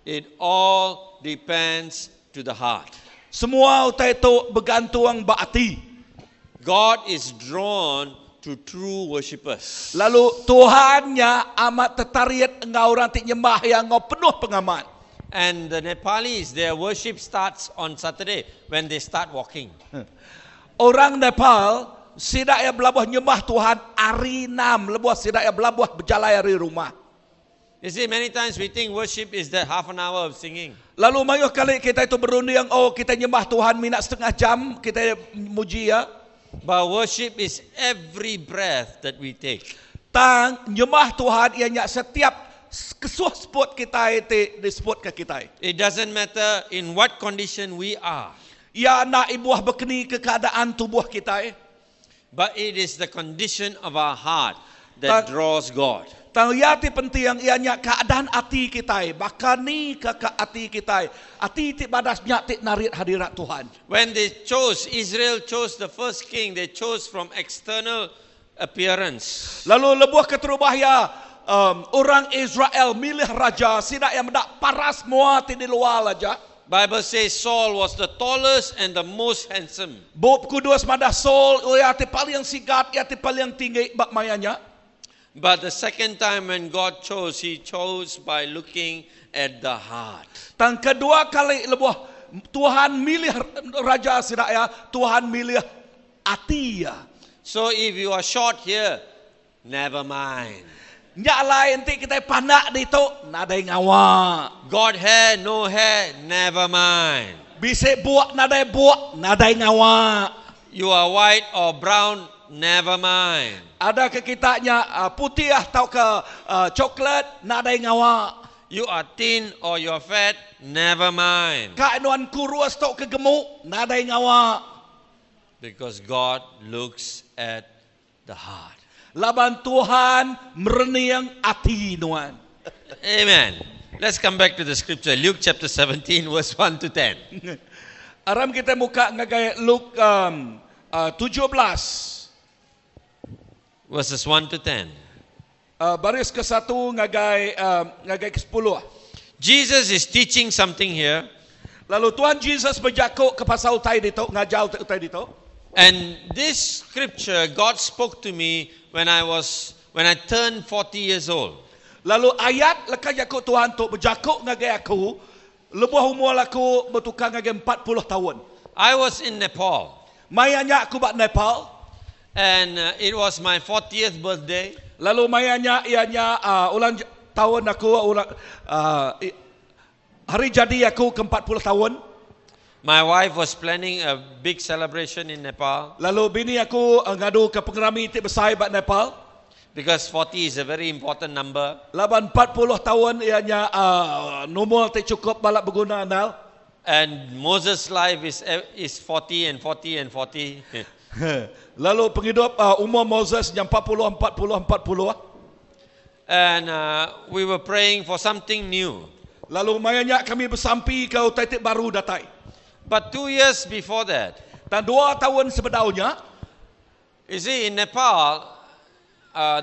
It all depends to the heart. Semua utai tu begantung ba ati. God is drawn to true worshippers. Lalu Tuhan nya amat tertarik enggau orang ti nyembah yang ngau penuh pengamat. And the Nepalis, their worship starts on Saturday when they start walking. Orang Nepal sidak ya belabuh nyembah Tuhan hari 6 lebuh sidak ya belabuh berjalan dari rumah. You see, many times we think worship is that half an hour of singing. Lalu mayuh kali kita itu berunding, oh kita nyembah Tuhan minat setengah jam kita muji ya. But worship is every breath that we take. Tang nyembah Tuhan ianya setiap kesuh spot kita itu disebut ke kita. It doesn't matter in what condition we are, Ya nak ibuah bekeni ke keadaan tubuh kita. But it is the condition of our heart that draws God. Tang ya ti penting ianya keadaan ati kita. Bahkan ni ke ati kita. Ati ti badasnya ti narit hadirat Tuhan. When they chose, Israel chose the first king, they chose from external appearance. Lalu lebuh keterubah ya orang Israel milih raja sidak yang mendak paras semua ti di luar aja. Bible says Saul was the tallest and the most handsome. Bup Kudus madah Saul ia ti paling sigat, ia ti paling tinggi bak mayanya. But the second time when God chose, he chose by looking at the heart. Tang kedua kali lebuh Tuhan milih raja sidak ya, Tuhan milih ati ya. So if you are short here, never mind. Nyak lain ti kita pandak di tu nadai ngawa. Got hair, no hair, never mind. Bisa buak nadai buak nadai ngawa. You are white or brown, never mind. Ada ke kitanya putih atau ke coklat nadai ngawa. You are thin or you're fat, never mind. Kak nuan kurus atau ke gemuk nadai ngawa. Because God looks at the heart. Laban Tuhan mereniang ati nuan. Amen. Let's come back to the scripture. Luke chapter 17, verse 1 to 10. Aram kita muka ngagai Luke 17. Verses 1 to 10. Baris ke satu ngagai ngagai ke 10. Jesus is teaching something here. Lalu Tuhan Jesus berjakuk ke pasal utai ditu, ngajar utai ditu. And this scripture, God spoke to me when I turned 40 years old. Lalu ayat lekas jakuk Tuhan tu berjakuk ngagai aku, lebuh umur aku bertukar ngagai 40 tahun. I was in Nepal. Mayanya aku bak Nepal. And it was my 40th birthday. Lalu mayanya ianya ulang tahun aku ulang hari jadi aku ke 40 tahun. My wife was planning a big celebration in Nepal. Lalu bini aku ngadu ke pengerami ti besar bak Nepal. Because 40 is a very important number. Laban 40 tahun ianya nombor ti cukup balak berguna nal. And Moses' life is 40 and 40 and 40. Lalu penghidup umur Moses yang 40 40 40. And we were praying for something new. Lalu mayanya kami bersampi ke utai ti baru datai. But 2 years before that, Dan 2 tahun sebedaunya, you see, in Nepal,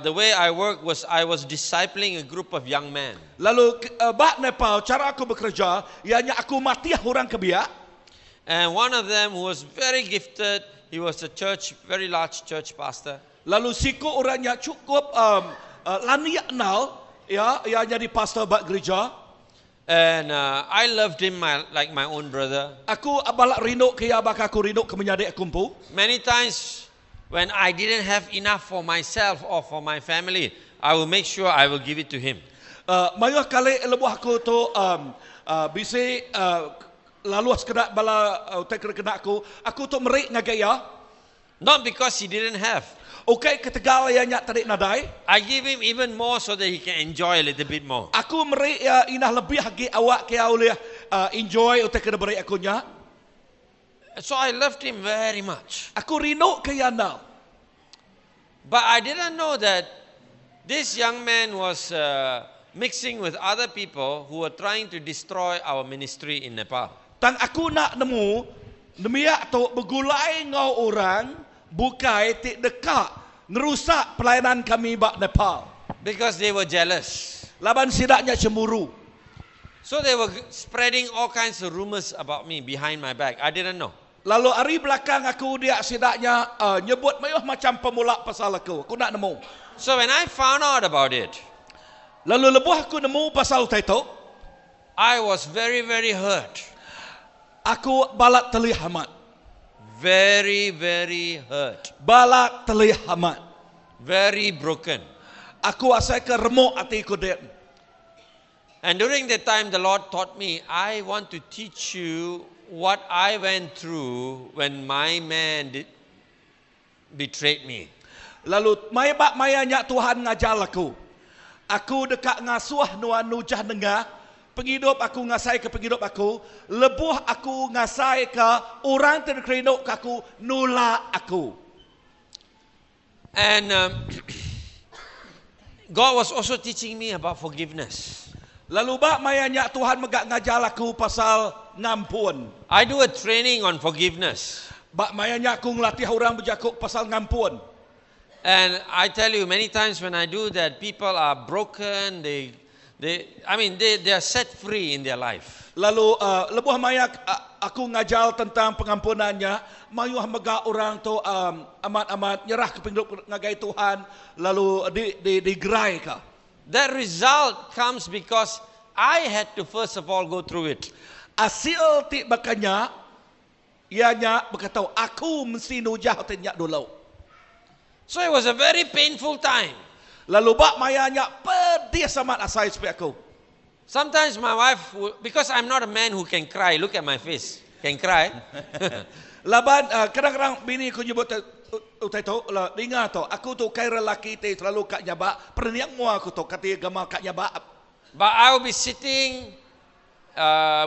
the way I worked was I was discipling a group of young men. Lalu bak Nepal cara aku bekerja, ianya aku mati orang kebiak. And one of them who was very gifted, he was a church, very large church pastor. Lalu siku orangnya cukup laniak nal, ya, ia jadi pastor bak gereja. And I loved him like my own brother. Aku balak rindu ke ia bak aku rindu ke menyadik aku empu. Many times when I didn't have enough for myself or for my family, I will make sure I will give it to him. Mayuh kali lebuh aku tu bisi lalu sekedak bala utai kena kena aku, aku tu merik ngagai ia. Not because he didn't have. Okey ketegal ia nyak tarik nadai. I give him even more so that he can enjoy a little bit more. Aku merik ia inah lebih lagi awak ke oleh enjoy utai kena beri aku nya. So I loved him very much. Aku rindu ke ia nal. But I didn't know that this young man was mixing with other people who were trying to destroy our ministry in Nepal. Tang aku nak nemu nemiak tu bergulai ngau orang bukai ti dekat ngerusak pelayanan kami bak Nepal. Because they were jealous. Laban sidaknya cemburu. So they were spreading all kinds of rumors about me behind my back. I didn't know. Lalu ari belakang aku dia sidaknya nyebut mayuh macam pemulak pasal aku. Aku nak nemu. So when I found out about it, Lalu lebuh aku nemu pasal utai tu, I was very, very hurt. Aku balat telih amat. Very, very hurt. Balat telih amat. Very broken. Aku asal ke remuk hati ku dia. And during that time, the Lord taught me, I want to teach you what I went through when my man betrayed me. Lalu maya bak maya nyak Tuhan ngajar aku. Aku dekat ngasuh nuan nujah nengah. Penghidup aku ngasai ke penghidup aku. Lebuh aku ngasai ke orang terkerinuk ke aku, nulak aku. And God was also teaching me about forgiveness. Lalu bak maya nyak Tuhan megak ngajar aku pasal ngampun. I do a training on forgiveness. Bak maya nyak aku ngelatih orang berjakuk pasal ngampun. And I tell you, many times when I do that, people are broken. They are set free in their life. Lalu lebuh maya aku ngajar tentang pengampunannya, mayuh megak orang tu amat-amat nyerah ke penghidup ngagai Tuhan, lalu digerai ka. That result comes because I had to first of all go through it. Asil ti bakanya, ianya berkata aku mesti nujah tinyak dulu. So it was a very painful time. Lalu bak mayanya pedih amat asai sepi aku. Sometimes my wife, because I'm not a man who can cry, look at my face, can cry. Laban kadang-kadang bini aku nyebut utai tu, lah, dengar tu, aku tu kai lelaki ti selalu kat nyabak, perniang mua aku tu kata gamal kat nyabak. But I will be sitting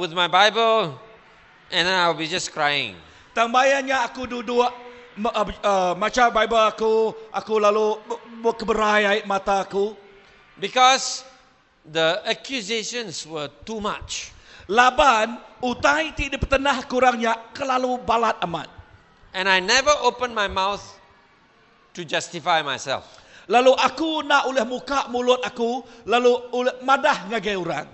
with my Bible and then I will be just crying. Tang bayanya aku duduk maca Bible aku, aku lalu berkeberai air mata aku. Because the accusations were too much. Laban utai ti di petenah kurangnya kelalu balat amat. And I never opened my mouth to justify myself. Lalu aku nak oleh muka mulut aku, lalu oleh madah ngagai orang.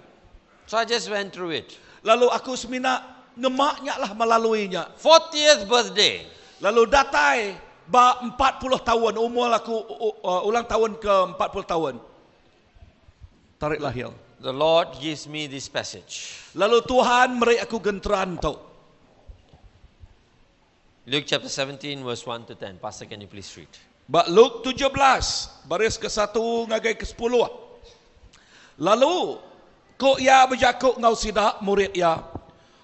So I just went through it. Lalu aku semina ngemaknya lah melaluinya. 40th birthday. Lalu datai ba 40 tahun umur aku ulang tahun ke 40 tahun. Tarik lahir. The Lord gives me this passage. Lalu Tuhan meri aku genteran tu. Luke chapter 17 verse 1 to 10. Pastor, can you please read? Bak Luke 17 baris ke-1 ngagai ke-10. Lalu kok ia berjakuk ngau sidak murid ia.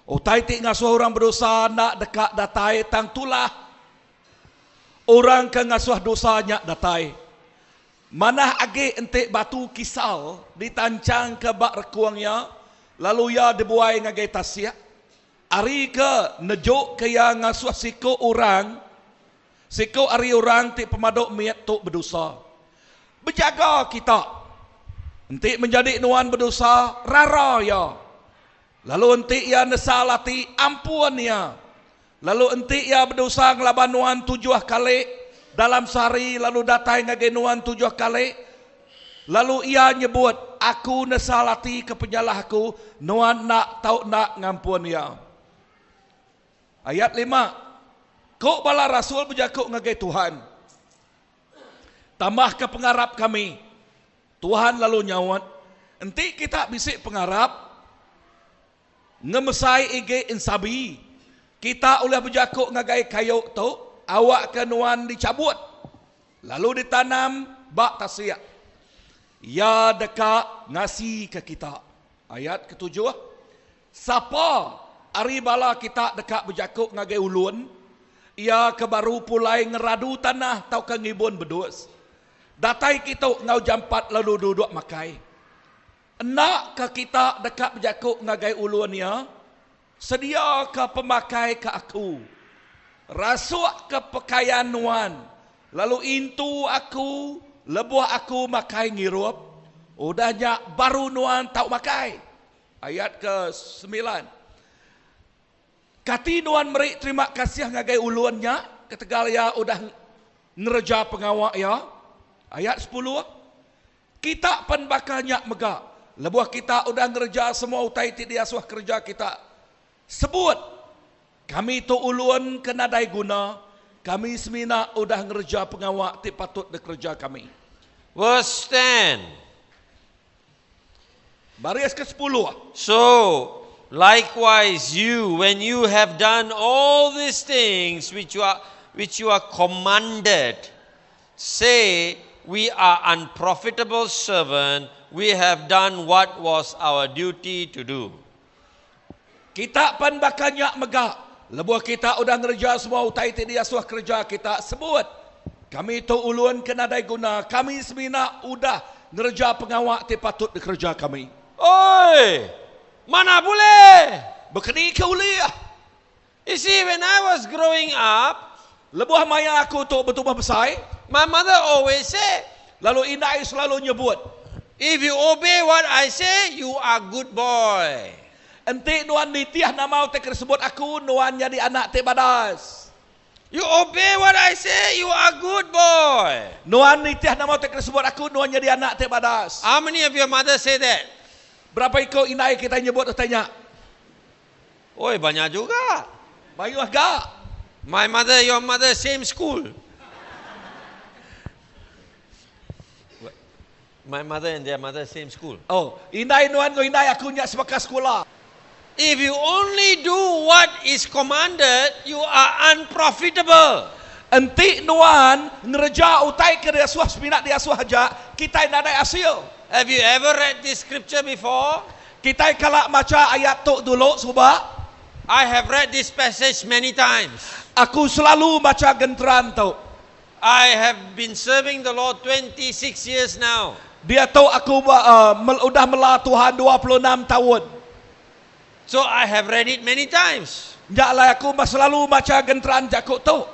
Utai ti ngasuh orang berdosa nak dekat datai tang tulah. Orang ke ngasuh dosanya datai. Manah age entik batu kisal ditancang ke bak rekuangnya, lalu ia dibuai ngagai tasiak. Ari ke nejuk ke ia ngasuh siko orang, siko ari orang ti pemaduk miat tok berdosa. Berjaga kita. Entik menjadi nuan berdosa, rara ya. Lalu entik ia nesal hati, ampun ya. Lalu entik ia berdosa ngelaban nuan 7 kali dalam sehari, lalu datai ngagai nuan 7 kali. Lalu ia nyebut, aku nesal hati ke penyalah aku, nuan nak tau nak ngampun ia. Ayat 5. Kok bala rasul berjakuk ngagai Tuhan. Tambah ke pengarap kami. Tuhan lalu nyawat. Enti kita bisik pengarap, ngemesai ige insabi. Kita oleh berjakuk ngagai kayu tu, awak ke nuan dicabut. Lalu ditanam bak tasiak. Ya deka ngasi ke kita. Ayat ke-7. Sapa ari bala kita deka berjakuk ngagai ulun, ia ke baru pulai ngeradu tanah tau ke ngibun bedus. Datai kita ngau jampat lalu duduk makai. Nak ke kita dekat berjakuk ngagai ulun ya, sedia ke pemakai ke aku. Rasuk ke pakaian nuan, lalu intu aku, lebuh aku makai ngirup, udahnya baru nuan tau makai. Ayat ke-9. Kati nuan meri terima kasih ngagai ulunnya, ketegal ya udah ngereja pengawak ya. Ayat 10. Kita pen bakal nyak mega. Lebuh kita udah ngereja semua utai ti diasuh kereja kita, sebut, Kami tu ulun ke nadai guna, kami semina udah ngereja pengawa ti patut dikereja kami. Verse 10. Baris ke-10. So, likewise you, when you have done all these things which you are commanded, say, "We are unprofitable servant, we have done what was our duty to do." Kita pan bakanya mega. Lebuh kita udah ngereja semua utai ti diasuh kerja kita sebut. Kami tu ulun ke nadai guna. Kami semina udah ngereja pengawa ti patut dikerja kami. Oi! Mana boleh? Bekeni ke ulih. You see, when I was growing up, Lebuh maya aku tu bertumbuh besar, my mother always said, lalu indai selalu nyebut, "If you obey what I say, you are good boy." Enti nuan nitiah nama te sebut aku, nuan jadi anak te badas. You obey what I say, you are good boy. Nuan nitiah nama te sebut aku, nuan jadi anak te badas. How many of your mother say that? Berapa iko indai kita nyebut tanya? Oi, banyak juga. Mayuh gak. My mother, your mother, same school. My mother and their mother, same school. Oh, indai nuan go indai aku nyak sebekas sekolah. If you only do what is commanded, you are unprofitable. Enti nuan ngereja utai ke diasuh semina diasuh aja, kita nadai hasil. Have you ever read this scripture before? Kita kalak maca ayat tu dulu suba. I have read this passage many times. Aku selalu baca genteran tu. I have been serving the Lord 26 years now. Dia tahu aku udah melah Tuhan 26 tahun. So I have read it many times. Njaklah aku selalu baca genteran jakuk tu.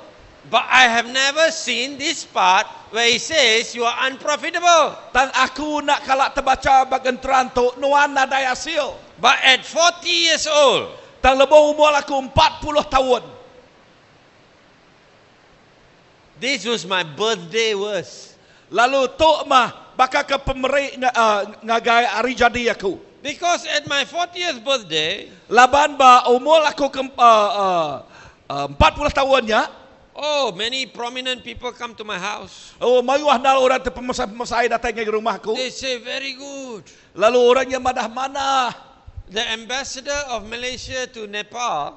But I have never seen this part where he says you are unprofitable. Tang aku nak kalak terbaca genteran tu nuan nadai hasil. But at 40 years old, Tang lebih umur aku 40 tahun. This was my birthday verse. Lalu tu mah bakal ke pemeri ngagai hari jadi aku. Because at my 40th birthday, Laban ba umur aku ke 40 tahunnya. Oh, many prominent people come to my house. Oh, mayuh nal orang te pemasai-pemasai datang ke rumah aku. They say, "Very good." Lalu orangnya madah mana. The ambassador of Malaysia to Nepal,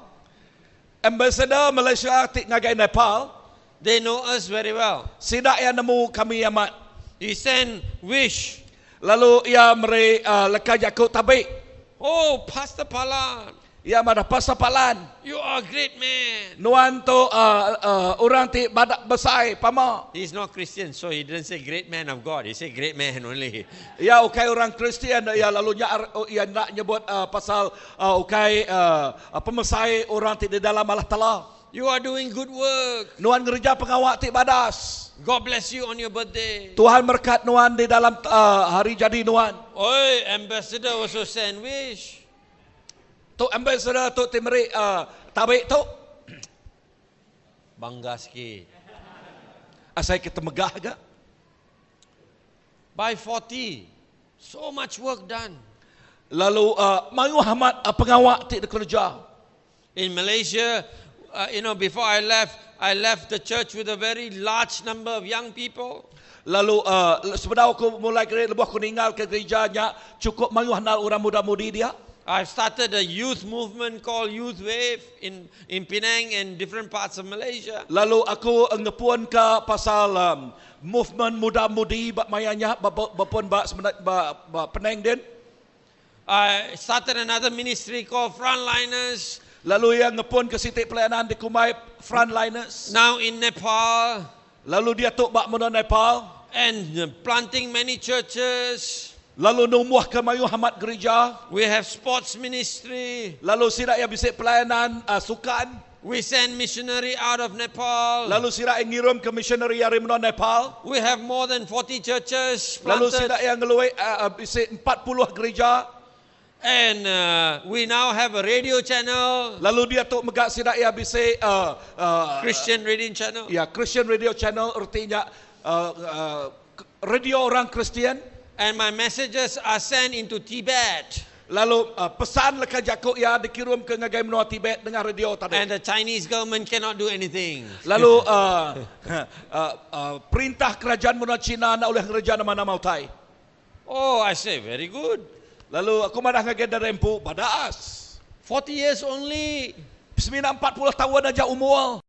Ambassador Malaysia ti ngagai Nepal, they know us very well. Sidak yang nemu kami amat. He sent wish. Lalu ia meri leka jakuk tabik. "Oh, Pastor Palan, Ia madah Pastor Palan. you are a great man." Nuan tu orang ti badak besar pama. He's not Christian, so he didn't say great man of God. He said great man only. Ya ukai orang Kristian ya lalu nya ia nak nyebut pasal ukai pemesai orang ti di dalam Allah Taala. "You are doing good work. Nuan ngerja pengawak ti badas. God bless you on your birthday." Tuhan berkat nuan di dalam hari jadi nuan. Oi, ambassador also send wish. Tu ambassador tu ti meri tabik tu. Bangga sikit. Asai kita megah ke? By 40, so much work done. Lalu mayu amat pengawak ti dikerja. In Malaysia, before I left, I left the church with a very large number of young people. Lalu sebenarnya aku mulai ke lebuh aku ninggal ke gerejanya cukup mayu hanal orang muda-mudi dia. I started a youth movement called Youth Wave in Penang and different parts of Malaysia. Lalu aku ngepun ke pasal movement muda-mudi bak mayanya bak pun bak sebenarnya bak Penang din. I started another ministry called Frontliners. Lalu yang ngepun ke sitik pelayanan di Kumai Frontliners. Now in Nepal. Lalu dia tok bak mena Nepal. And planting many churches. Lalu numuh ke mayu hamat gereja. We have sports ministry. Lalu sirak yang bisik pelayanan sukan. We send missionary out of Nepal. Lalu sirak yang ngirim ke missionary yang mena Nepal. We have more than 40 churches Lalu planted. sirak yang ngeluai bisik 40 gereja. And we now have a radio channel. Lalu dia tok megak sirak yang bisik Christian radio channel. Ya, Christian radio channel artinya radio orang Kristian. And my messages are sent into Tibet. Lalu pesan leka jaku ya dikirim ke ngagai menua Tibet dengan radio tadi. And the Chinese government cannot do anything. Lalu perintah kerajaan menua China nak oleh kerja nama-nama utai. Oh, I say, very good. Lalu aku madah ngagai darempu badaas. 40 years only. Semina 40 tahun aja umur.